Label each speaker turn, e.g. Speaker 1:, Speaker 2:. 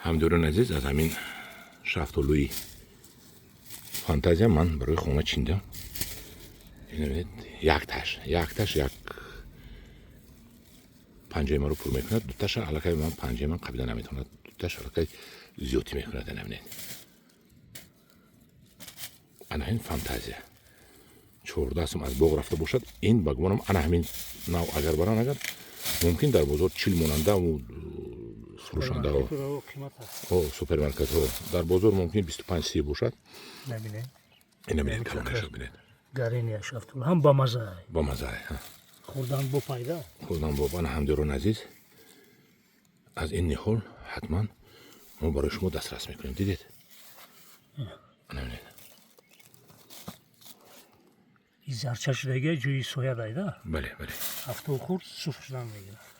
Speaker 1: Ҳамдиёрони азиз, аз ҳамин шафтолӯи Фантазия ман барои хона чиндам. Якташ як панҷаи маро пур мекунад, дуташа аллакай ман панҷаи ман қабида наметавонад, дуташ аллакай зиёдтӣ мекунад. Бинед, ана ҳамин Фантазия 14 сум аз боғ рафта бошад. Ин ба гумонам ана ҳамин нав агар баран, агар мумкин дар бозор 40 монандаву фурӯшандаҳо, супермаркетҳо, дар бозор мумкин 25-30 бошад. Ина бинед, калонаша бинед.
Speaker 2: Гарения шафтол ҳам бамаза.
Speaker 1: Бамаза.
Speaker 2: Хӯрдан бо пайда.
Speaker 1: Хӯрдан бо. Ана, ҳамдиёрони азиз, аз ин ниҳол ҳатман мо барои шумо дастрас мекунем. Дидед, ана бинед.
Speaker 2: Зарча шудаги ҷои соя дайда.
Speaker 1: Бале.
Speaker 2: Ҳафтол хурд суф шудан мегирад.